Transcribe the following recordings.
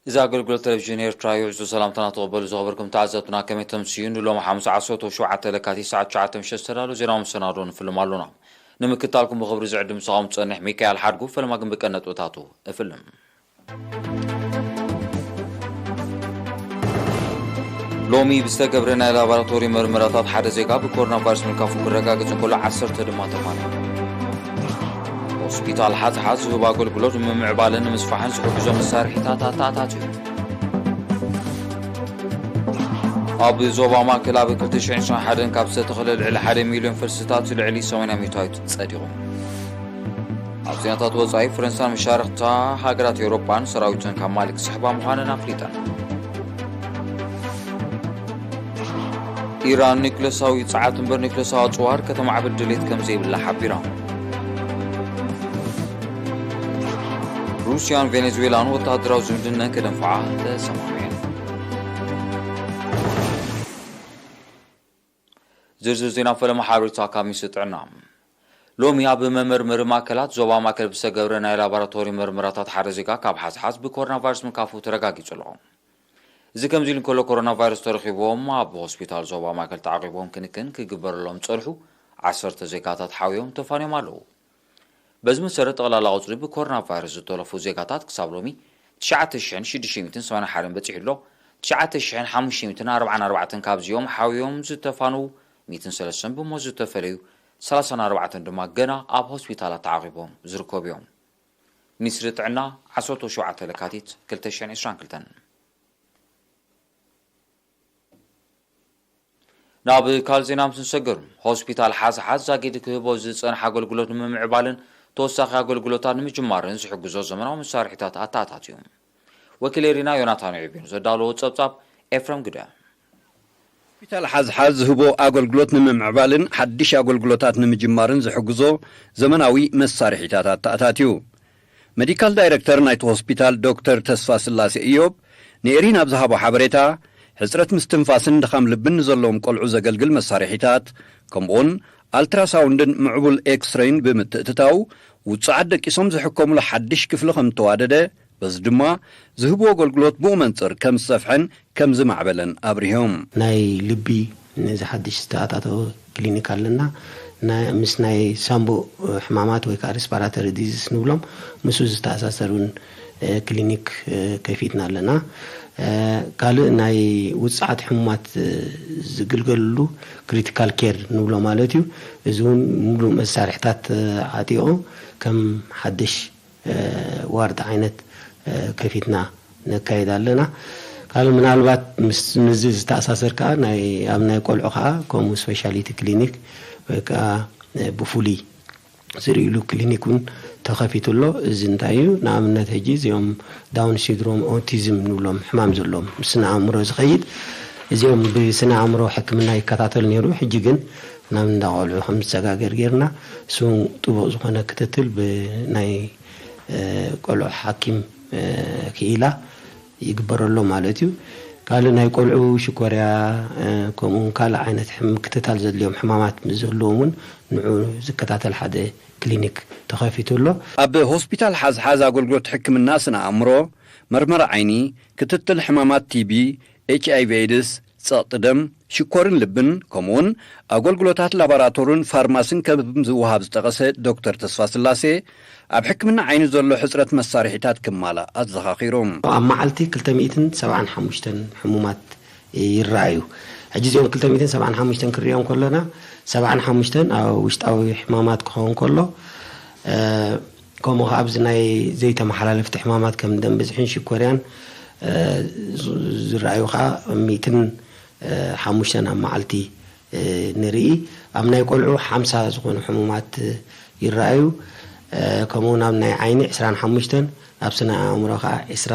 እዚ ኣገልግሎት ቴሌቪዥን ኤርትራ እዩ። ዕዙዝ ሰላምታና ተቐበሉ ዝኸበርኩም ተዓዘብትና፣ ከመይ ተምስዩ? ንሎሚ ሓሙስ ዓሰርተ ሸውዓተ ለካቲት ሰዓት ትሽዓተ ምሸት ዝተዳለወ ዜናዊ መሰናዶ ንፍልም ኣሎና። ንምክትታልኩም ብኽብሪ ዝዕድም ምሳኹም ዝጸንሕ ሚካኤል ሓድጉ። ፈለማ ግን ብቀንዲ ነጥብታቱ እፍልም። ሎሚ ብዝተገብረ ናይ ላቦራቶሪ መርመራታት ሓደ ዜጋ ብኮሮና ቫይረስ ምልካፉ ክረጋገጽ እንከሎ፣ ዓሰርተ ድማ ተፋንዮም። ሆስፒታል ሓዝሓዝ ዝህብ ኣገልግሎት ንምምዕባልን ንምስፋሕን ዝሕግዞ መሳርሒታት ኣተኣታትዩ። ኣብ ዞባ ማእከል ኣብ ክልተ ሽሕን ዕስራን ሓደን ካብ ዝተተኽለ ልዕሊ ሓደ ሚልዮን ፈልስታት ልዕሊ ሰማንያ ሚእታዊት ጸዲቑ። ኣብ ዜናታት ወጻኢ፣ ፈረንሳን መሻርኽታ ሃገራት ኤውሮጳን ሰራዊተን ካብ ማሊ ክስሕባ ምዃነን ኣፍሊጠን። ኢራን ኒክለሳዊ ጸዓት እምበር ኒክለሳዊ ኣጽዋር ከተማዕብል ድሌት ከም ዘይብላ ሓቢራ። ሩስያን ቬኔዙዌላን ወተሃደራዊ ዝምድነን ከደንፍዓ ተሰማሚዐን። ዝርዝር ዜና ፈለማ ሓበሬታ ካብ ሚኒስትሪ ጥዕና። ሎሚ ኣብ መመርመሪ ማእከላት ዞባ ማእከል ብዝተገብረ ናይ ላቦራቶሪ መርመራታት ሓደ ዜጋ ካብ ሓዝሓዝ ብኮሮና ቫይረስ ምልካፉ ተረጋጊጹ ኣሎ። እዚ ከምዚ ኢሉ እንከሎ፣ ኮሮና ቫይረስ ተረኺብዎም ኣብ ሆስፒታል ዞባ ማእከል ተዓቒቦም ክንክን ክግበረሎም ዝጸንሑ ዓሰርተ ዜጋታት ሓውዮም ተፋንዮም ኣለዉ። በዚ መሰረት፣ ጠቕላላ ቁጽሪ ብኮሮና ቫይረስ ዝተለፉ ዜጋታት ክሳብ ሎሚ ትሽዓተ ሽሕን ሽዱሽተ ሚእትን ሰማንያን ሓደን በጺሑ ኣሎ። ትሽዓተ ሽሕን ሓሙሽተ ሚእትን ኣርባዓን ኣርባዕተን ካብዚኦም ሓውዮም ዝተፋንዉ፣ ሚእትን ሰለስተን ብሞት ዝተፈለዩ፣ ሰላሳን ኣርባዕተን ድማ ገና ኣብ ሆስፒታላት ተዓቒቦም ዝርከቡ እዮም። ሚኒስትሪ ጥዕና፣ ዓሰርተ ሸውዓተ ለካቲት ክልተ ሽሕን ዕስራን ክልተን። ናብ ካልእ ዜና ምስ ንሰገር፣ ሆስፒታል ሓዝሓዝ ዛጊድ ክህቦ ዝጸንሐ ኣገልግሎት ንምምዕባልን ተወሳኺ ኣገልግሎታት ንምጅማርን ዝሕግዞ ዘመናዊ መሳርሒታት ኣተኣታትዩ። ወኪል ኤሪና ዮናታን ዒቤን ዘዳለዎ ጸብጻብ ኤፍረም ግደ። ሆስፒታል ሓዝሓዝ ዝህቦ ኣገልግሎት ንምምዕባልን ሓድሽ ኣገልግሎታት ንምጅማርን ዝሕግዞ ዘመናዊ መሳርሒታት ኣተኣታትዩ። ሜዲካል ዳይረክተር ናይቲ ሆስፒታል ዶክተር ተስፋ ስላሴ እዮብ ንኤሪና ኣብ ዝሃቦ ሓበሬታ፣ ሕጽረት ምስትንፋስን ድኻም ልብን ንዘለዎም ቆልዑ ዘገልግል መሳርሒታት፣ ከምኡውን ኣልትራሳውንድን ምዕቡል ኤክስረይን ብምትእትታው፣ ውጹዓት ደቂሶም ዝሕከሙሉ ሓድሽ ክፍሊ ከም ዝተዋደደ፣ በዚ ድማ ዝህብዎ ኣገልግሎት ብኡ መንጽር ከም ዝሰፍሐን ከም ዝማዕበለን ኣብሪሆም። ናይ ልቢ ነዚ ሓድሽ ዝተኣታተወ ክሊኒክ ኣለና። ናይ፣ ምስ ናይ ሳምቦ ሕማማት ወይ ከዓ ሪስፓራተሪ ዲዚስ ንብሎም፣ ምስኡ ዝተኣሳሰር እውን፣ እ፣ ክሊኒክ፣ እ፣ ከፊትና ኣለና። እ፣ ካልእ ናይ ውጽዓት ሕሙማት፣ እ፣ ዝግልገልሉ ክሪቲካል ኬር ንብሎ ማለት እዩ። እዚ እውን ሙሉእ መሳርሕታት፣ እ፣ ዓጢቑ ከም ሓድሽ፣ እ፣ ዋርድ ዓይነት፣ እ፣ ከፊትና ነካይድ ኣለና። ካልእ ምናልባት ምስ፣ ምስዚ ዝተኣሳሰር ከዓ ናይ፣ ኣብ ናይ ቆልዑ ከዓ ከምኡ ስፔሻሊቲ ክሊኒክ ወይ ከዓ፣ እ፣ ብፍሉይ ዝርእይሉ ክሊኒክ እውን ተኸፊቱ ኣሎ። እዚ እንታይ እዩ? ንኣብነት ሕጂ እዚኦም ዳውን ሲንድሮም፣ ኦቲዝም ንብሎም ሕማም ዘለዎም፣ ስነ ኣእምሮ ዝኸይድ፣ እዚኦም ብስነ ኣእምሮ ሕክምና ይከታተሉ ነይሩ። ሕጂ ግን ናብ እንዳ ቆልዑ ከም ዝሰጋገር ጌርና፣ እሱ እውን ጥቡቕ ዝኾነ ክትትል ብናይ፣ እ፣ ቆልዑ ሓኪም፣ እ፣ ክኢላ ይግበረሎም ማለት እዩ። ካልእ ናይ ቆልዑ ሽኮርያ፣ እ፣ ከምኡ እውን ካልእ ዓይነት ሕም-፣ ምክትታል ዘድልዮም ሕማማት ምስ ዝህልዎም እውን ንዑ ዝከታተል ሓደ ክሊኒክ ተኸፊቱ ኣሎ። ኣብ ሆስፒታል ሓዝሓዝ ኣገልግሎት ሕክምና ስነ ኣእምሮ፣ መርመራ ዓይኒ፣ ክትትል ሕማማት ቲቢ፣ ኤች ኣይ ቪ ኤድስ፣ ጸቕጢ ደም፣ ሽኮርን ልብን፣ ከምኡውን ኣገልግሎታት ላቦራቶርን ፋርማሲን ከም ዝወሃብ ዝጠቐሰ ዶክተር ተስፋስላሴ፣ ኣብ ሕክምና ዓይኒ ዘሎ ሕጽረት መሳርሒታት ክማላእ ኣዘኻኺሩ። ኣብ መዓልቲ ክልተ ሚእትን ሰብዓን ሓሙሽተን ሕሙማት ይረኣዩ። ሕጂ እዚኦም ክልተ ሚእትን ሰብዓን ሓሙሽተን ክንሪኦም ከለና፣ ሰብዓን ሓሙሽተን ኣብ ውሽጣዊ ሕማማት ክኸውን ከሎ፣ እ፣ ከምኡ ከኣ ኣብዚ ናይ ዘይተመሓላለፍቲ ሕማማት ከም ደም ብዝሕን ሽኮርያን፣ እ፣ ዝ-፣ ዝረኣዩ ከኣ ሚእትን ሓሙሽተን ኣብ መዓልቲ፣ እ፣ ንርኢ። ኣብ ናይ ቆልዑ ሓምሳ ዝኾኑ ሕሙማት ይረኣዩ። እ፣ ከምኡውን ኣብ ናይ ዓይኒ ዕስራን ሓሙሽተን፣ ኣብ ስነ ኣእምሮ ከኣ ዕስራ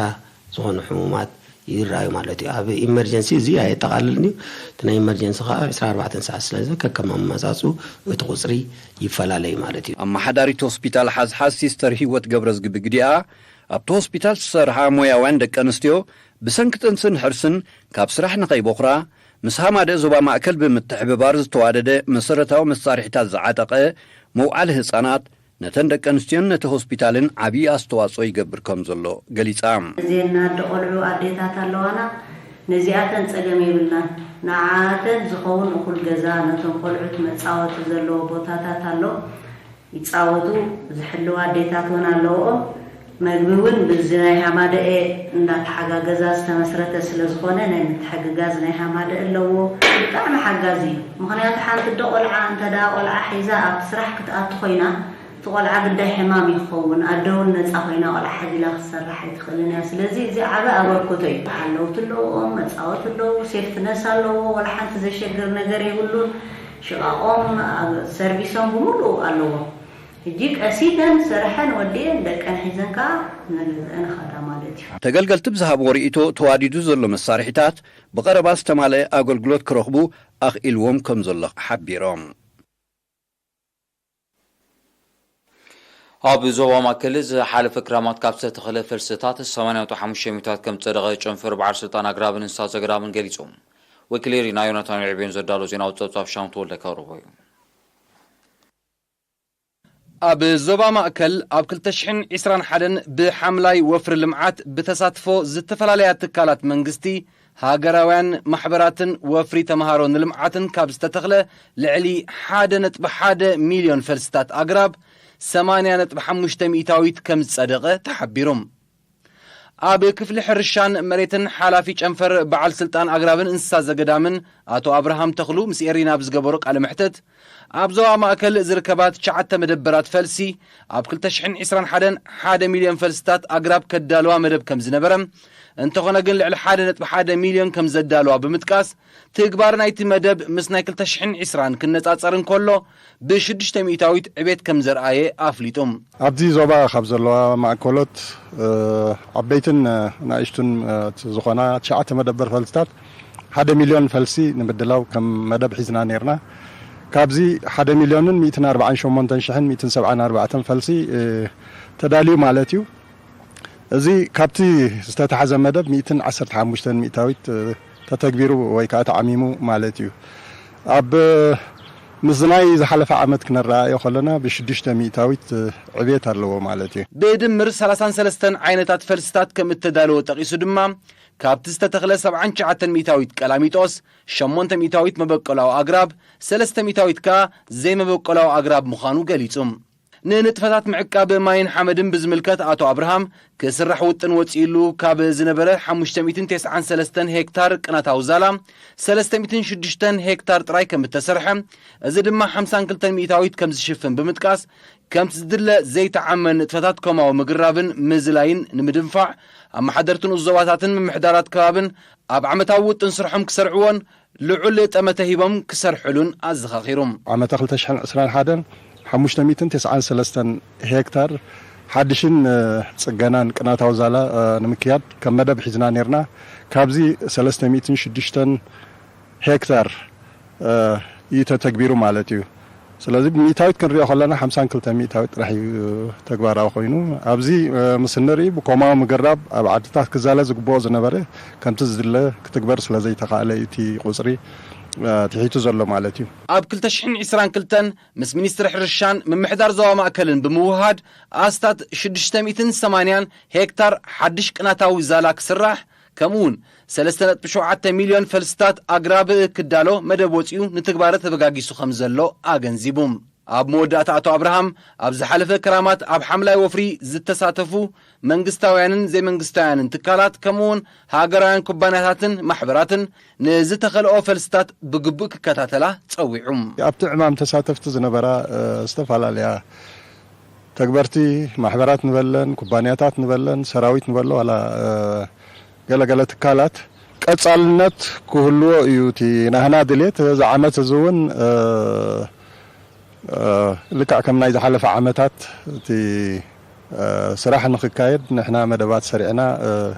ዝኾኑ ሕሙማት ይረኣዩ ማለት እዩ። ኣብ ኢመርጀንሲ እዚ ኣየጠቓልልን እዩ። እቲ ናይ ኢመርጀንሲ ከኣ ዕስራን ኣርባዕተን ሰዓት ስለ ዝብል ከከም ኣመጻጽኡ እቲ ቁጽሪ ይፈላለ እዩ ማለት እዩ። ኣመሓዳሪት ሆስፒታል ሓዝሓዝ ሲስተር ህይወት ገብረዝጊ ብግዲኣ፣ ኣብቲ ሆስፒታል ዝሰርሓ ሞያውያን ደቂ ኣንስትዮ ብሰንኪ ጥንስን ሕርስን ካብ ስራሕ ንኸይቦኽራ፣ ምስ ሃማደ ዞባ ማእከል ብምትሕብባር ዝተዋደደ መሰረታዊ መሳርሒታት ዝዓጠቐ መውዓሊ ህጻናት ነተን ደቂ ኣንስትዮን ነቲ ሆስፒታልን ዓብዪ ኣስተዋፅኦ ይገብር ከም ዘሎ ገሊፃ። እዘን ኣደ ቆልዑ ኣዴታት ኣለዋና፣ ነዚኣተን ፀገም የብልናን። ንዓኣተን ዝኸውን እኹል ገዛ፣ ነቶም ቆልዑት መፃወቲ ዘለዎ ቦታታት ኣሎ፣ ይፃወቱ። ዝሕልዋ ኣዴታት እውን ኣለዎ። መግቢ እውን ብዚ ናይ ሃማደኤ እንዳተሓጋገዛ ዝተመስረተ ስለ ዝኾነ ናይ ምትሕግጋዝ ናይ ሃማደኤ ኣለዎ። ብጣዕሚ ሓጋዚ እዩ። ምኽንያቱ ሓንቲ ኣደ ቆልዓ እንተ ደኣ ቆልዓ ሒዛ ኣብ ስራሕ ክትኣቱ ኮይና፣ እቲ ቆልዓ ግዳይ ሕማም ይኸውን። ኣደ እውን ነፃ ኮይና ቆልዓ ሓዚላ ክትሰርሕ ኣይትኽእልን እያ። ስለዚ እዚ ዓቢ ኣበርክቶ እዩ። ሓለውቲ ኣለዎም፣ መፃወቲ ኣለዎ፣ ሴፍትነስ ኣለዎ። ወላ ሓንቲ ዘሸግር ነገር የብሉን። ሽቓቖም፣ ኣብ ሰርቪሶም ብምሉእ ኣለዎም። ሕጂ ቀስ ኢለን ሰርሐን ወዲኤን ደቀን ሒዘን ከዓ ንገዝአን ኻዳ ማለት እዩ። ተገልገልቲ ብዝሃብዎ ርእይቶ ተዋዲዱ ዘሎ መሳርሒታት ብቐረባ ዝተማልአ ኣገልግሎት ክረኽቡ ኣኽኢልዎም ከም ዘሎ ሓቢሮም። ኣብ ዞባ ማእከል ዝሓለፈ ክራማት ካብ ዝተተኽለ ፈልስታት ሰማንያ ነጥቢ ሓሙሽተ ሚእታዊት ከም ዝጸደቐ ጨንፈር በዓል ስልጣን ኣግራብን እንስሳ ዘገዳምን ገሊጹ። ወኪል ኤሪና ዮናታን ዕቤን ዘዳሎ ዜናዊ ጸብጻብ ሻም ተወልደ ከቕርቦ እዩ። ኣብ ዞባ ማእከል ኣብ ክልተ ሽሕን ዕስራን ሓደን ብሓምላይ ወፍሪ ልምዓት ብተሳትፎ ዝተፈላለያ ትካላት መንግስቲ፣ ሃገራውያን ማሕበራትን ወፍሪ ተምሃሮ ንልምዓትን ካብ ዝተተኽለ ልዕሊ ሓደ ነጥቢ ሓደ ሚልዮን ፈልስታት ኣግራብ ሰማንያ ነጥቢ ሓሙሽተ ሚእታዊት ከም ዝጸደቐ ተሓቢሩ። ኣብ ክፍሊ ሕርሻን መሬትን ሓላፊ ጨንፈር በዓል ስልጣን ኣግራብን እንስሳ ዘገዳምን ኣቶ ኣብርሃም ተኽሉ ምስ ኤሪና ኣብ ዝገበሮ ቃለ መሕትት፣ ኣብ ዞባ ማእከል ዝርከባ ትሽዓተ መደበራት ፈልሲ ኣብ ክልተ ሽሕን ዕስራን ሓደን ሓደ ሚልዮን ፈልስታት ኣግራብ ከዳልዋ መደብ ከም ዝነበረ፣ እንተኾነ ግን ልዕሊ ሓደ ነጥቢ ሓደ ሚልዮን ከም ዘዳልዋ ብምጥቃስ፣ ትግባር ናይቲ መደብ ምስ ናይ ክልተ ሽሕን ዕስራን ክነጻጸር እንከሎ ብሽዱሽተ ሚእታዊት ዕቤት ከም ዘርኣየ ኣፍሊጡ። ኣብዚ ዞባ ካብ ዘለዋ ማእከሎት፣ እ፣ ዓበይትን፣ እ፣ ንኣሽቱን፣ እ፣ ዝኾና ትሽዓተ መደበር ፈልስታት ሓደ ሚልዮን ፈልሲ ንምድላው ከም መደብ ሒዝና ነይርና። ካብዚ ሓደ ሚልዮንን ሚእትን ኣርባዓን ሸሞንተን ሽሕን ሚእትን ሰብዓን ኣርባዕተን ፈልሲ፣ እ፣ ተዳልዩ ማለት እዩ። እዚ ካብቲ ዝተታሕዘ መደብ ሚእትን ዓሰርተ ሓሙሽተን ሚእታዊት፣ እ፣ ተተግቢሩ ወይ ከዓ ተዓሚሙ ማለት እዩ። ኣብ፣ እ፣ ምስዚ ናይ ዝሓለፈ ዓመት ክነረኣዮ ከለና ብሽዱሽተ ሚእታዊት፣ እ፣ ዕቤት ኣለዎ ማለት እዩ። ብድምር ሰላሳን ሰለስተን ዓይነታት ፈልስታት ከም እተዳለወ ጠቒሱ ድማ፣ ካብቲ ዝተተኽለ ሰብዓን ትሽዓተን ሚእታዊት ቀላሚጦስ፣ ሸሞንተ ሚእታዊት መበቆላዊ ኣግራብ፣ ሰለስተ ሚእታዊት ከኣ ዘይመበቆላዊ ኣግራብ ምዃኑ ገሊጹ። ንንጥፈታት ምዕቃብ ማይን ሓመድን ብዝምልከት ኣቶ ኣብርሃም፣ ክስራሕ ውጥን ወጺእሉ ካብ ዝነበረ ሓሙሽተ ሚእትን ተስዓን ሰለስተን ሄክታር ቅናታዊ ዛላ ሰለስተ ሚእትን ሽዱሽተን ሄክታር ጥራይ ከም እተሰርሐ፣ እዚ ድማ ሓምሳን ክልተን ሚእታዊት ከም ዝሽፍን ብምጥቃስ፣ ከምቲ ዝድለ ዘይተዓመ ንጥፈታት ኮማዊ ምግራብን ምዝላይን ንምድንፋዕ፣ ኣመሓደርትን ዞባታትን ምምሕዳራት ከባብን ኣብ ዓመታዊ ውጥን ስርሖም ክሰርዕዎን ልዑል ጠመተ ሂቦም ክሰርሕሉን ኣዘኻኺሩ። ዓመተ ክልተ ሽሕን ዕስራን ሓደን ሓሙሽተ ሚእትን ተስዓን ሰለስተን ሄክታር ሓድሽን፣ እ፣ ጽገናን ቅናታዊ ዛላ፣ እ፣ ንምክያድ ከም መደብ ሒዝና ነይርና። ካብዚ ሰለስተ ሚእትን ሽዱሽተን ሄክታር፣ እ፣ እዩ ተተግቢሩ ማለት እዩ። ስለዚ ብሚእታዊት ክንሪኦ ከለና ሓምሳን ክልተ ሚእታዊት ጥራሕ እዩ ተግባራዊ ኮይኑ። ኣብዚ፣ እ፣ ምስ እንርኢ ብኮማዊ ምግራብ ኣብ ዓድታት ክዛለ ዝግብኦ ዝነበረ ከምቲ ዝድለ ክትግበር ስለ ዘይተኻእለ እዩ እቲ ቁጽሪ፣ እ፣ ትሒቱ ዘሎ ማለት እዩ። ኣብ ክልተ ሽሕን ዕስራን ክልተን ምስ ሚኒስትሪ ሕርሻን ምምሕዳር ዞባ ማእከልን ብምውህሃድ ኣስታት ሽዱሽተ ሚእትን ሰማንያን ሄክታር ሓድሽ ቅናታዊ ዛላ ክስራሕ፣ ከምኡውን ሰለስተ ነጥቢ ሸውዓተ ሚልዮን ፈልስታት ኣግራብ ክዳሎ መደብ ወጺኡ ንትግባረ ተበጋጊሱ ከም ዘሎ ኣገንዚቡ። ኣብ መወዳእታ ኣቶ ኣብርሃም፣ ኣብ ዝሓለፈ ክራማት ኣብ ሓምላይ ወፍሪ ዝተሳተፉ መንግስታውያንን ዘይመንግስታውያንን ትካላት፣ ከምኡውን ሃገራውያን ኩባንያታትን ማሕበራትን ንዝተኸልኦ ፈልስታት ብግቡእ ክከታተላ ጸዊዑ። ኣብቲ ዕማም ተሳተፍቲ ዝነበራ፣ እ፣ ዝተፈላለያ ተግበርቲ ማሕበራት ንበለን፣ ኩባንያታት ንበለን፣ ሰራዊት ንበሎ፣ ዋላ፣ እ፣ ገለገለ ትካላት ቀጻልነት ክህልዎ እዩ እቲ ናህና ድሌት። እዚ ዓመት እዚ እውን፣ እ፣ እ፣ ልክዕ ከም ናይ ዝሓለፈ ዓመታት እቲ፣ እ፣ ስራሕ ንክካየድ ንሕና መደባት ሰሪዕና፣ እ፣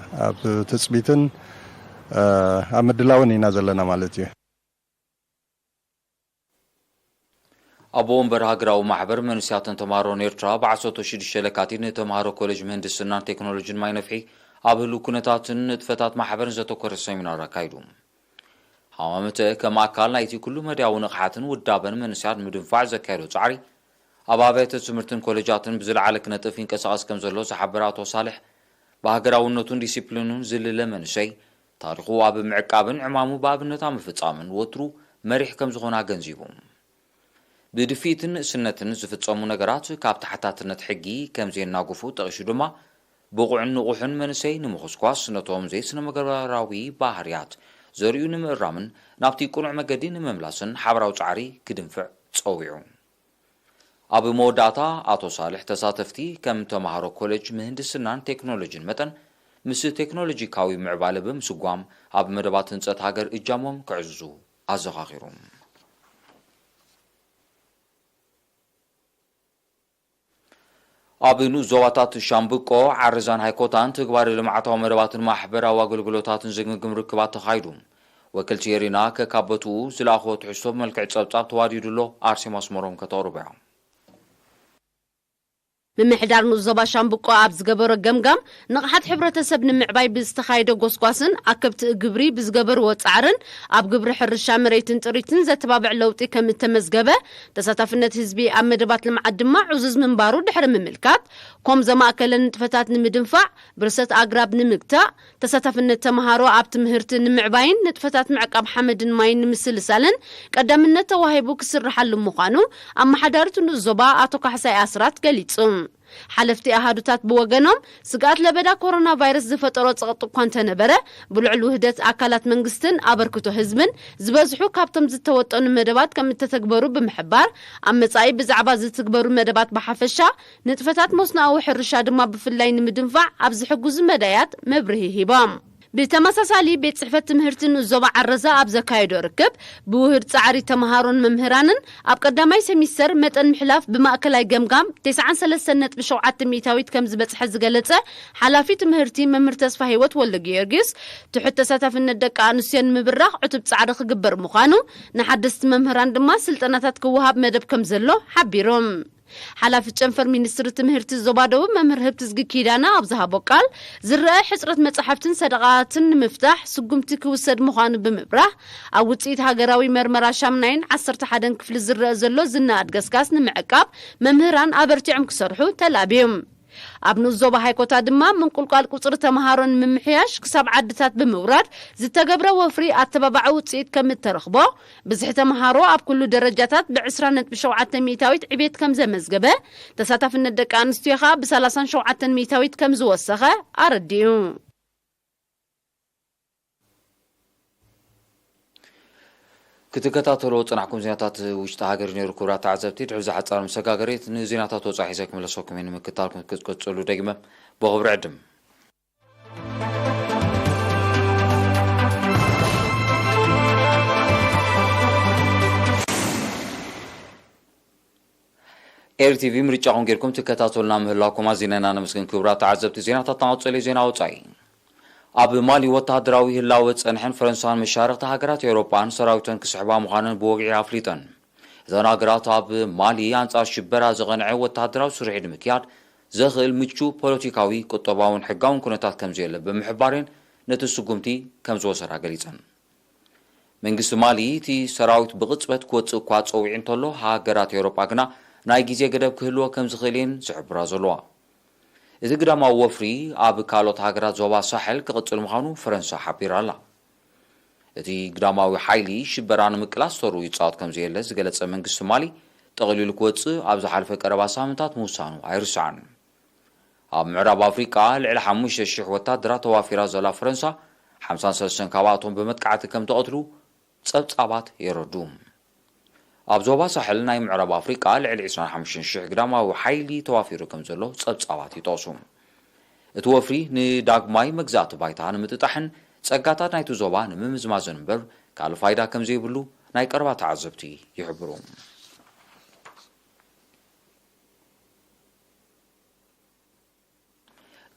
ኣብ ትጽቢትን፣ እ፣ ኣብ ምድላውን ኢና ዘለና ማለት እዩ። ኣቦ ወንበር ሃገራዊ ማሕበር መንእሰያትን ተምሃሮን ኤርትራ ብዓሰርተ ሽዱሽተ ለካቲት ንተምሃሮ ኮሌጅ ምህንድስናን ቴክኖሎጂን ማይ ነፍሒ ኣብ ህሉው ኩነታትን ንጥፈታት ማሕበርን ዘተኮረ ሰሚናር ኣካይዱ። ሃማመተ ከም ኣካል ናይቲ ኩሉ መዳያዊ ንቕሓትን ውዳበን መንእሰያት ንምድንፋዕ ዘካየዶ ጻዕሪ ኣብ ኣብያተ ትምህርትን ኮሌጃትን ብዝለዓለ ክነጥፍ ይንቀሳቐስ ከም ዘሎ ዝሓበረ ኣቶ ሳልሕ፣ ብሃገራውነቱን ዲሲፕሊኑን ዝልለ መንእሰይ፣ ታሪኹ ኣብ ምዕቃብን ዕማሙ ብኣብነት ኣብ ምፍጻምን ወትሩ መሪሕ ከም ዝኾነ ኣገንዚቡ። ብድፍኢትን ንእስነትን ዝፍጸሙ ነገራት ካብ ተሓታትነት ሕጊ ከም ዘየናግፉ ጠቒሱ ድማ፣ ብቑዕን ንቑሕን መንእሰይ ንምኹስኳስ፣ ነቶም ዘይስነ-ምግባራዊ ባህርያት ዘርእዩ ንምእራምን ናብቲ ቅኑዕ መገዲ ንምምላስን ሓባራዊ ጻዕሪ ክድንፍዕ ጸዊዑ። ኣብ መወዳእታ፣ ኣቶ ሳልሕ ተሳተፍቲ ከም ተማሃሮ ኮሌጅ ምህንድስናን ቴክኖሎጂን መጠን፣ ምስ ቴክኖሎጂካዊ ምዕባለ ብምስጓም፣ ኣብ መደባት ህንጸት ሃገር እጃሞም ክዕዝዙ ኣዘኻኺሩ። ኣብ ንኡስ ዞባታት ሻምብቆ፣ ዓረዛን ሃይኮታን ትግባረ ልምዓታዊ መደባትን ማሕበራዊ ኣገልግሎታትን ዝግምግም ርክባት ተኻይዱ። ወክልቲ ኤሪና ከካበትኡ ዝለኣኽዎ ትሕዝቶ ብመልክዕ ጸብጻብ ተዋዲዱ ኣሎ። ኣርሴማ ኣስመሮም ከተቕርቦ እያ። ምምሕዳር ንኡስ ዞባ ሻምብቆ ኣብ ዝገበሮ ገምጋም፣ ንቕሓት ሕብረተሰብ ንምዕባይ ብዝተኻየደ ጎስጓስን ኣከብቲ ግብሪ ብዝገበርዎ ጻዕርን ኣብ ግብሪ ሕርሻ መሬትን ጥሪትን ዘተባብዕ ለውጢ ከም እተመዝገበ፣ ተሳታፍነት ህዝቢ ኣብ መደባት ልምዓት ድማ ዕዙዝ ምንባሩ ድሕሪ ምምልካት፣ ኮም ዘማእከለ ንጥፈታት ንምድንፋዕ፣ ብርሰት ኣግራብ ንምግታእ፣ ተሳታፍነት ተምሃሮ ኣብ ትምህርቲ ንምዕባይን ንጥፈታት ምዕቃብ ሓመድን ማይን ንምስልሳልን ቀዳምነት ተዋሂቡ ክስርሓሉ ምዃኑ ኣመሓዳሪ እቲ ንኡስ ዞባ ኣቶ ካሕሳይ ኣስራት ገሊጹ። ሓለፍቲ ኣሃዱታት ብወገኖም፣ ስግኣት ለበዳ ኮሮና ቫይረስ ዝፈጠሮ ጸቕጢ እኳ እንተነበረ፣ ብልዑል ውህደት ኣካላት መንግስትን ኣበርክቶ ህዝብን ዝበዝሑ ካብቶም ዝተወጠኑ መደባት ከም እተተግበሩ ብምሕባር፣ ኣብ መጻኢ ብዛዕባ ዝትግበሩ መደባት ብሓፈሻ፣ ንጥፈታት መስኖኣዊ ሕርሻ ድማ ብፍላይ ንምድንፋዕ ኣብ ዝሕግዙ መዳያት መብርሂ ሂቦም። ብተመሳሳሊ፣ ቤት ጽሕፈት ትምህርቲ ንኡስ ዞባ ዓረዛ ኣብ ዘካየዶ ርክብ፣ ብውህድ ጻዕሪ ተምሃሮን መምህራንን ኣብ ቀዳማይ ሰሚስተር መጠን ምሕላፍ ብማእከላይ ገምጋም ተስዓን ሰለስተን ነጥቢ ሸውዓተ ሚእታዊት ከም ዝበጽሐ ዝገለጸ ሓላፊ ትምህርቲ መምህር ተስፋ ህይወት ወልደ ጊዮርጊስ፣ ትሑት ተሳታፍነት ደቂ ኣንስትዮ ንምብራኽ ዕቱብ ጻዕሪ ክግበር ምዃኑ፣ ንሓደስቲ መምህራን ድማ ስልጠናታት ክወሃብ መደብ ከም ዘሎ ሓቢሮም። ሓላፊ ጨንፈር ሚኒስትሪ ትምህርቲ ዞባ ደቡብ መምህር ህብትዝጊ ኪዳነ ኣብ ዝሃቦ ቃል፣ ዝረአ ሕጽረት መጻሕፍትን ሰደቓትን ንምፍታሕ ስጉምቲ ክውሰድ ምዃኑ ብምብራህ፣ ኣብ ውጽኢት ሃገራዊ መርመራ ሻምናይን ዓሰርተ ሓደን ክፍሊ ዝረአ ዘሎ ዝናኣድ ገስጋስ ንምዕቃብ መምህራን ኣበርቲዖም ክሰርሑ ተላብዮም። ኣብ ንኡስ ዞባ ሃይኮታ ድማ ምንቁልቋል ቁጽሪ ተምሃሮ ንምምሕያሽ ክሳብ ዓድታት ብምውራድ ዝተገብረ ወፍሪ ኣተባባዒ ውጽኢት ከም እተረኽቦ፣ ብዝሒ ተምሃሮ ኣብ ኩሉ ደረጃታት ብ ዕስራ ነጥቢ ሸውዓተ ሚእታዊት ዕቤት ከም ዘመዝገበ፣ ተሳታፍነት ደቂ ኣንስትዮ ኸኣ ብ ሰላሳን ሸውዓተን ሚእታዊት ከም ዝወሰኸ ኣረዲኡ። ክትከታተልዎ ዝጸናሕኩም ዜናታት ውሽጢ ሃገር ነይሩ። ክቡራት ተዓዘብቲ፣ ድሕሪ እዛ ሓጻር መሰጋገሪት ንዜናታት ወጻኢ ሒዘ ክምለሰኩም እየ። ንምክትታልኩም ክትቅጽሉ ደጊመ ብኽብሪ ዕድም። ኤሪ ቲቪ ምርጫኹም ጌርኩም ትከታተሉና ምህላውኩም ኣዚና ኢና ነመስግን። ክቡራት ተዓዘብቲ፣ ዜናታት ናቐጸለ ዜና ወጻኢ። ኣብ ማሊ ወተሃደራዊ ህላወ ጸንሐን ፈረንሳን መሻርኽቲ ሃገራት ኤውሮጳን ሰራዊተን ክስሕባ ምዃነን ብወግዒ ኣፍሊጠን። እተን ሃገራት ኣብ ማሊ ኣንጻር ሽበራ ዝቐንዐ ወተሃደራዊ ስርሒት ንምክያድ ዘኽእል ምቹ ፖለቲካዊ፣ ቁጠባውን ሕጋውን ኩነታት ከም ዘየለ ብምሕባረን ነቲ ስጉምቲ ከም ዝወሰዳ ገሊጸን። መንግስቲ ማሊ እቲ ሰራዊት ብቕጽበት ክወጽእ እኳ ጸዊዑ እንተሎ፣ ሃገራት ኤውሮጳ ግና ናይ ግዜ ገደብ ክህልዎ ከም ዝኽእል እየን ዝሕብራ ዘለዋ። እቲ ግዳማዊ ወፍሪ ኣብ ካልኦት ሃገራት ዞባ ሳሕል ክቕጽል ምዃኑ ፈረንሳ ሓቢራ ኣላ። እቲ ግዳማዊ ሓይሊ ሽበራ ንምቅላስ ተርኡ ይጻወት ከም ዘየለ ዝገለጸ መንግስቲ ማሊ፣ ጠቕሊሉ ክወጽእ ኣብ ዝሓለፈ ቀረባ ሳምንታት ምውሳኑ ኣይርስዓን። ኣብ ምዕራብ ኣፍሪቃ ልዕሊ ሓሙሽተ ሽሕ ወታደራት ተዋፊራ ዘላ ፈረንሳ፣ ሓምሳን ሰለስተን ካብኣቶም ብመጥቃዕቲ ከም ተቐትሉ ጸብጻባት የረዱ። ኣብ ዞባ ሳሕል ናይ ምዕራብ ኣፍሪቃ ልዕሊ ዕስራን ሓሙሽተን ሽሕ ግዳማዊ ሓይሊ ተዋፊሩ ከም ዘሎ ጸብጻባት ይጠቕሱ። እቲ ወፍሪ ንዳግማይ መግዛእቲ ባይታ ንምጥጣሕን ጸጋታት ናይቲ ዞባ ንምምዝማዝን እምበር ካልእ ፋይዳ ከም ዘይብሉ ናይ ቀረባ ተዓዘብቲ ይሕብሩ።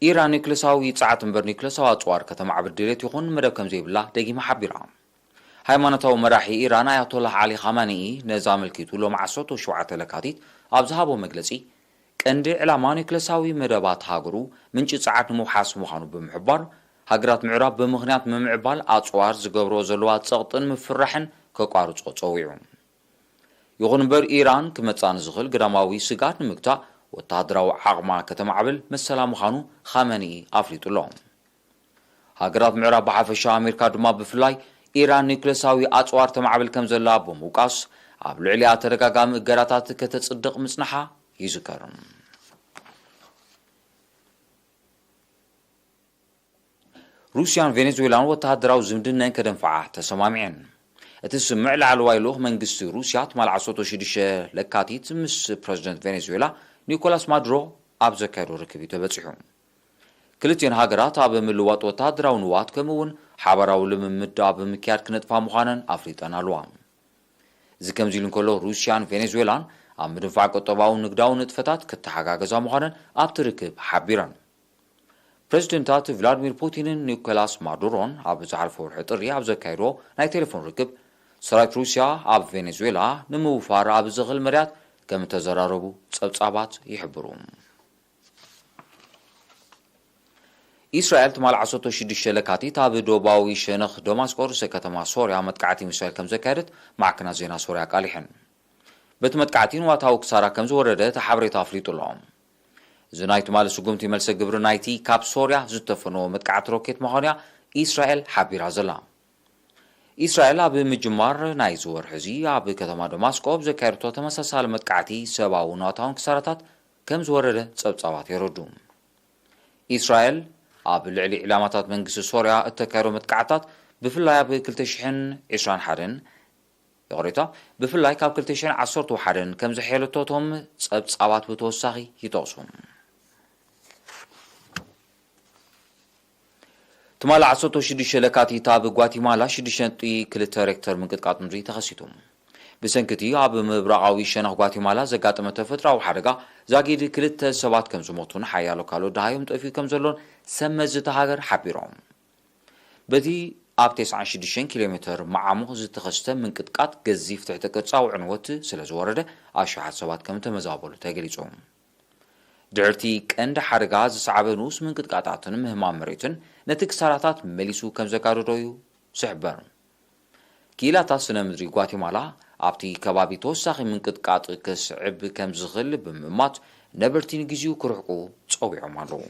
ኢራን ኒውክለሳዊ ጸዓት እምበር ኒውክለሳዊ ኣጽዋር ከተማዕብል ድሌት ይኹን መደብ ከም ዘይብላ ደጊማ ሓቢራ። ሃይማኖታዊ መራሒ ኢራን ኣያቶላህ ዓሊ ኻማኒኢ ነዚ ኣመልኪቱ ሎሚ ዓሰርተ ሸውዓተ ለካቲት ኣብ ዝሃቦ መግለጺ፣ ቀንዲ ዕላማ ኒውክለሳዊ መደባት ሃገሩ ምንጪ ጸዓት ንምውሓስ ምዃኑ ብምሕባር፣ ሃገራት ምዕራብ ብምኽንያት ምምዕባል ኣጽዋር ዝገብርኦ ዘለዋ ጸቕጥን ምፍርራሕን ከቋርጾ ጸዊዑ። ይኹን እምበር፣ ኢራን ክመጽኣ ንዝኽእል ግዳማዊ ስግኣት ንምግታእ ወተሃደራዊ ዓቕማ ከተማዕብል መሰላ ምዃኑ ኻመኒኢ ኣፍሊጡ ኣሎ። ሃገራት ምዕራብ ብሓፈሻ፣ ኣሜሪካ ድማ ብፍላይ፣ ኢራን ኒውክለሳዊ ኣጽዋር ተማዕብል ከም ዘላ ብምውቃስ፣ ኣብ ልዕሊኣ ተደጋጋሚ እገዳታት ከተጽድቕ ምጽንሓ ይዝከር። ሩስያን ቬኔዙዌላን ወተሃደራዊ ዝምድነን ከደንፍዓ ተሰማሚዐን። እቲ ስምምዕ፣ ላዕለዋይ ልኡኽ መንግስቲ ሩስያ ትማል ዓሰርተ ሽዱሽተ ለካቲት ምስ ፕረዚደንት ቬኔዙዌላ ኒኮላስ ማዱሮ ኣብ ዘካየዶ ርክብ እዩ ተበጺሑ። ክልቲኤን ሃገራት ኣብ ምልዋጥ ወተሃደራዊ ንዋት፣ ከምኡ እውን ሓባራዊ ልምምድ ኣብ ምክያድ ክነጥፋ ምዃነን ኣፍሊጠን ኣለዋ። እዚ ከምዚ ኢሉ እንከሎ፣ ሩስያን ቬኔዙዌላን ኣብ ምድንፋዕ ቁጠባውን ንግዳውን ንጥፈታት ክተሓጋገዛ ምዃነን ኣብቲ ርክብ ሓቢረን። ፕረዚደንታት ቭላድሚር ፑቲንን ኒኮላስ ማዱሮን ኣብ ዝሓለፈ ወርሒ ጥሪ ኣብ ዘካየድዎ ናይ ቴሌፎን ርክብ፣ ሰራዊት ሩስያ ኣብ ቬኔዙዌላ ንምውፋር ኣብ ዘኽእል መዳያት ከም እተዘራረቡ ጸብጻባት ይሕብሩ። ኢስራኤል ትማል ዓሰርተ ሽዱሽተ ለካቲት ኣብ ደቡባዊ ሸነኽ ደማስቆ፣ ርእሰ ከተማ ሶርያ፣ መጥቃዕቲ ሚሳይል ከም ዘካየደት ማዕከናት ዜና ሶርያ ኣቃሊሐን። በቲ መጥቃዕቲ ንዋታዊ ክሳራ ከም ዝወረደ እቲ ሓበሬታ ኣፍሊጡ ኣሎ። እዚ ናይ ትማሊ ስጉምቲ፣ መልሰ ግብሪ ናይቲ ካብ ሶርያ ዝተፈነወ መጥቃዕቲ ሮኬት ምዃኑ እያ ኢስራኤል ሓቢራ ዘላ። ኢስራኤል ኣብ ምጅማር ናይዚ ወርሒ እዚ ኣብ ከተማ ደማስቆ ኣብ ዘካየደቶ ተመሳሳሊ መጥቃዕቲ፣ ሰብኣውን ንዋታውን ክሳራታት ከም ዝወረደ ጸብጻባት የረዱ። ኢስራኤል ኣብ ልዕሊ ዕላማታት መንግስቲ ሶርያ እተካየዶ መጥቃዕታት፣ ብፍላይ ኣብ ክልተ ሽሕን ዕስራን ሓደን፣ ይቕሬታ፣ ብፍላይ ካብ ክልተ ሽሕን ዓሰርተ ሓደን ከም ዘሐየለቶ እቶም ጸብጻባት ብተወሳኺ ይጠቕሱ። ትማሊ ዓሰርተ ሽዱሽተ ለካቲት ኣብ ጓቲማላ ሽዱሽተ ነጥቢ ክልተ ሬክተር ምንቅጥቃጥ ምድሪ ተኸሲቱ። ብሰንኪ እቲ ኣብ ምብራቓዊ ሸነኽ ጓቲማላ ዘጋጠመ ተፈጥሮኣዊ ሓደጋ፣ ዛጊድ ክልተ ሰባት ከም ዝሞቱን ሓያሎ ካልኦት ደሃዮም ጠፊኡ ከም ዘሎን ሰብ መዚ እታ ሃገር ሓቢሮም። በቲ ኣብ ተስዓን ሽዱሽተን ኪሎ ሜተር መዓሙቕ ዝተኸስተ ምንቅጥቃጥ፣ ገዚፍ ትሕተ ቅርጻዊ ዕንወት ስለ ዝወረደ፣ ኣሽሓት ሰባት ከም ተመዛበሉ ተገሊጹ። ድሕርቲ ቀንዲ ሓደጋ ዝሰዓበ ንኡስ ምንቅጥቃጣትን ምህማም መሬትን፣ ነቲ ክሳራታት መሊሱ ከም ዘጋደዶ እዩ ዝሕበር። ክኢላታት ስነ ምድሪ ጓቲማላ፣ ኣብቲ ከባቢ ተወሳኺ ምንቅጥቃጥ ክስዕብ ከም ዝኽእል ብምእማት፣ ነበርቲ ንግዜኡ ክርሕቁ ጸዊዖም ኣለዉ።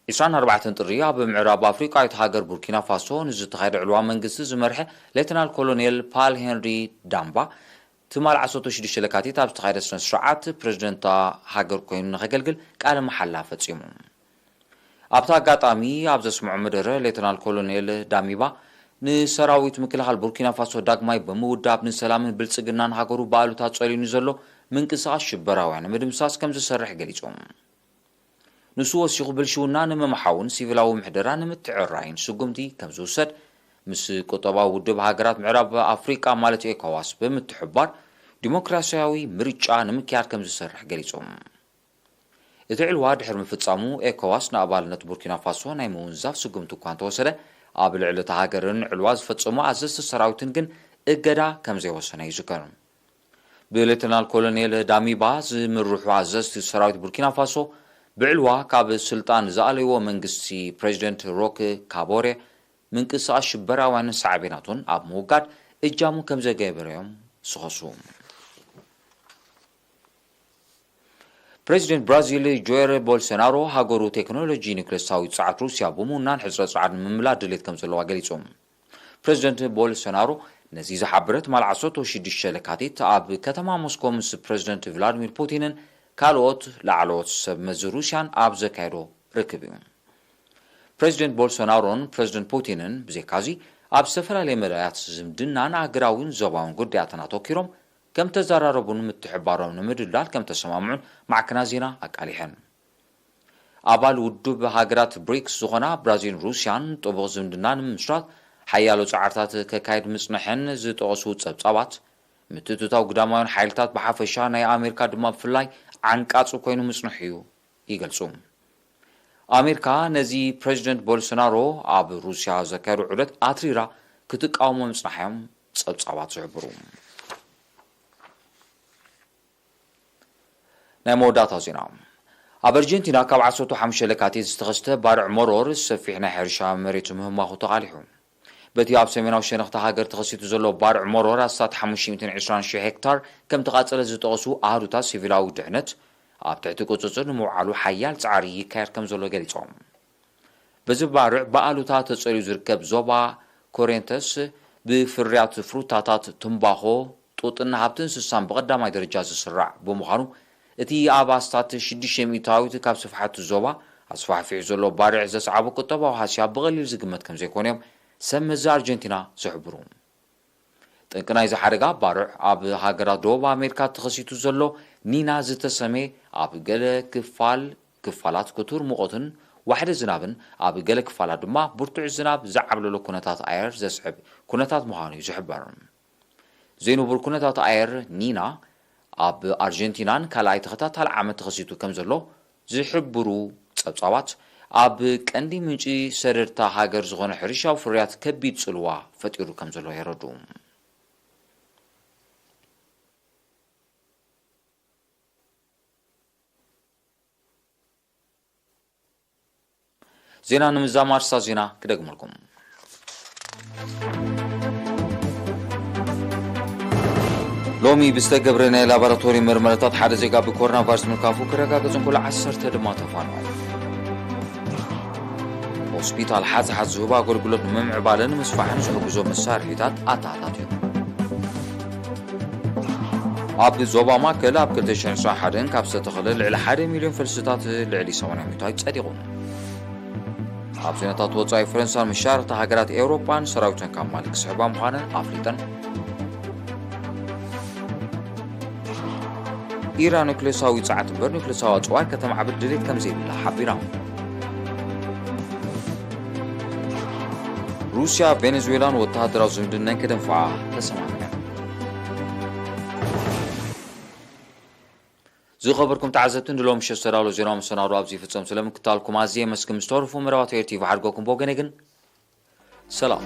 ዕስራን ኣርባዕተን ጥሪ፣ ኣብ ምዕራብ ኣፍሪቃዊት ሃገር ቡርኪና ፋሶ ንዝተኻየደ ዕልዋ መንግስቲ ዝመርሐ ሌተናል ኮሎኔል ፓል ሄንሪ ዳምባ፣ ትማል ዓሰርተ ሽዱሽተ ለካቲት ኣብ ዝተኻየደ ስነ ስርዓት፣ ፕረዚደንት እታ ሃገር ኮይኑ ንኸገልግል ቃለ መሓላ ፈጺሙ። ኣብቲ ኣጋጣሚ ኣብ ዘስምዖ መደረ፣ ሌተናል ኮሎኔል ዳሚባ፣ ንሰራዊት ምክልኻል ቡርኪና ፋሶ ዳግማይ ብምውዳብ፣ ንሰላምን ብልጽግናን ሃገሩ ብኣሉታ ጸልዩ ንዘሎ ምንቅስቓስ ሽበራውያን ንምድምሳስ ከም ዝሰርሕ ገሊጹ። ንሱ ወሲኹ፣ ብልሽውና ንምምሓውን ሲቪላዊ ምሕደራ ንምትዕርራይን ስጉምቲ ከም ዝውሰድ፣ ምስ ቁጠባዊ ውድብ ሃገራት ምዕራብ ኣፍሪቃ፣ ማለት ኤኮዋስ፣ ብምትሕብባር፣ ዲሞክራሲያዊ ምርጫ ንምክያድ ከም ዝሰርሕ ገሊጹ። እቲ ዕልዋ ድሕሪ ምፍጻሙ፣ ኤኮዋስ ንኣባልነት ቡርኪና ፋሶ ናይ ምውንዛፍ ስጉምቲ እኳ እንተወሰደ፣ ኣብ ልዕሊ እታ ሃገርን ዕልዋ ዝፈጸሙ ኣዘዝቲ ሰራዊትን ግን እገዳ ከም ዘይወሰነ ይዝከር። ብሌተናል ኮሎኔል ዳሚባ ዝምርሑ ኣዘዝቲ ሰራዊት ቡርኪና ፋሶ፣ ብዕልዋ ካብ ስልጣን ዝኣለይዎ መንግስቲ ፕሬዚደንት ሮክ ካቦሬ፣ ምንቅስቓስ ሽበራውያንን ሳዕቤናቱን ኣብ ምውጋድ እጃሙ ከም ዘገበረ እዮም ዝኸሱ። ፕሬዚደንት ብራዚል ጆየር ቦልሶናሮ፣ ሃገሩ ቴክኖሎጂ ኒውክሌሳዊ ጸዓት ሩስያ ብምውናን ሕጽረት ጸዓት ንምምላእ ድሌት ከም ዘለዋ ገሊጹ። ፕሬዚደንት ቦልሶናሮ ነዚ ዝሓበረ ትማል ዓሰርተ ሽዱሽተ ለካቲት ኣብ ከተማ ሞስኮ ምስ ፕሬዚደንት ቭላድሚር ፑቲንን ካልኦት ላዕለዎት ሰብ መዚ ሩስያን ኣብ ዘካየዶ ርክብ እዩ። ፕሬዚደንት ቦልሶናሮን ፕሬዚደንት ፑቲንን ብዘይካዚ፣ ኣብ ዝተፈላለየ መዳያት ዝምድናን ኣህጉራዊን ዞባውን ጉዳያትን ኣተኲሮም ከም ተዘራረቡን ምትሕብባሮም ንምድልዳል ከም ተሰማምዑን ማዕከናት ዜና ኣቃሊሐን። ኣባል ውድብ ሃገራት ብሪክስ ዝኾና ብራዚልን ሩስያን ጥቡቕ ዝምድና ንምምስራት ሓያሎ ጻዕርታት ከካይድ ምጽንሐን ዝጠቐሱ ጸብጻባት፣ ምትእትታው ግዳማውያን ሓይልታት ብሓፈሻ፣ ናይ ኣሜሪካ ድማ ብፍላይ፣ ዓንቃጺ ኮይኑ ምጽንሑ እዩ ይገልጹ። ኣሜሪካ ነዚ ፕሬዚደንት ቦልሶናሮ ኣብ ሩስያ ዘካየዶ ዑደት ኣትሪራ ክትቃወሞ ምጽናሓ እዮም ጸብጻባት ዝሕብሩ። ናይ መወዳእታ ዜና። ኣብ ኣርጀንቲና ካብ ዓሰርተ ሓሙሽተ ለካቲት ዝተኸስተ ባርዕ መሮር ሰፊሕ ናይ ሕርሻ መሬት ምህማኹ ተቓሊሑ። በቲ ኣብ ሰሜናዊ ሸነኽቲ ሃገር ተኸሲቱ ዘሎ ባርዕ ሞሮር ኣስታት ሓሙሽተ ሚእትን ዕስራን ሽሕ ሄክታር ከም ተቓጸለ ዝጠቐሱ ኣሃዱታት ሲቪላዊ ድሕነት፣ ኣብ ትሕቲ ቁጽጽር ንምውዓሉ ሓያል ጻዕሪ ይካየድ ከም ዘሎ ገሊጾም። በዚ ባርዕ ብኣሉታ ተጸልዩ ዝርከብ ዞባ ኮሬንተስ ብፍርያት ፍሩታታት፣ ትምባኾ፣ ጡጥን ሃብቲ እንስሳን ብቐዳማይ ደረጃ ዝስራዕ ብምዃኑ፣ እቲ ኣብ ኣስታት ሽዱሽተ ሚእታዊት ካብ ስፍሓት ዞባ ኣስፋሕፊሑ ዘሎ ባርዕ ዘስዓቦ ቁጠባዊ ሃስያ ብቐሊል ዝግመት ከም ዘይኮነ እዮም ሰብ መዚ ኣርጀንቲና ዝሕብሩ። ጠንቂ ናይዚ ሓደጋ ባርዕ ኣብ ሃገራት ደቡብ ኣሜሪካ ተኸሲቱ ዘሎ ኒና ዝተሰመየ ኣብ ገለ ክፋል ክፋላት ክቱር ሙቐትን ዋሕዲ ዝናብን ኣብ ገለ ክፋላት ድማ ብርቱዕ ዝናብ ዝዓብለሎ ኩነታት ኣየር ዘስዕብ ኩነታት ምዃኑ እዩ ዝሕበር። ዘይንቡር ኩነታት ኣየር ኒና ኣብ ኣርጀንቲናን ካልኣይ ተኸታታሊ ዓመት ተኸሲቱ ከም ዘሎ ዝሕብሩ ጸብጻባት፣ ኣብ ቀንዲ ምንጪ ሰደድታ ሃገር ዝኾነ ሕርሻዊ ፍርያት ከቢድ ጽልዋ ፈጢሩ ከም ዘሎ የረድኡ። ዜና ንምዛም ኣርእስታት ዜና ክደግመልኩም። ሎሚ ብዝተገብረ ናይ ላቦራቶሪ ምርመራታት ሓደ ዜጋ ብኮሮና ቫይረስ ምልካፉ ክረጋገጽ እንከሎ፣ ዓሰርተ ድማ ተፋንዮም። ሆስፒታል ሓጽሓጽ ዝህቡ ኣገልግሎት ንምምዕባልን ምስፋሕን ዝሕግዞ መሳርሒታት ኣተኣታትዩ። ኣብ ዞባ ማእከል ኣብ ክልተ ሽሕን ዕስራን ሓደን ካብ ዝተተኽለ ልዕሊ ሓደ ሚልዮን ፈልስታት ልዕሊ ሰማንያ ሚእታዊት ጸዲቑ። ኣብ ዜናታት ወጻኢ፣ ፈረንሳን መሻርኽቲ ሃገራት ኤውሮጳን ሰራዊተን ካብ ማሊ ክስሕባ ምዃነን ኣፍሊጠን። ኢራን ኑክሌሳዊ ጸዓት እምበር ኑክሌሳዊ ኣጽዋር ከተማዕብል ድሌት ከም ዘይብላ ሓቢራ። ሩስያ ቬኔዙዌላን ወተሃደራዊ ዝምድናን ክደንፍዓ ተሰማሚዐን። ዝኸበርኩም ተዓዘብቲ፣ ንሎሚ ምሸት ዝተዳለወ ዜናዊ መሰናዶ ኣብዚ ይፍጸም። ስለምክታልኩም ኣዝየ የመስግን። ምስ ተረፉ መደባት ኤር ቲቪ ሓድጎኩም ብወገነይ ግን ሰላም።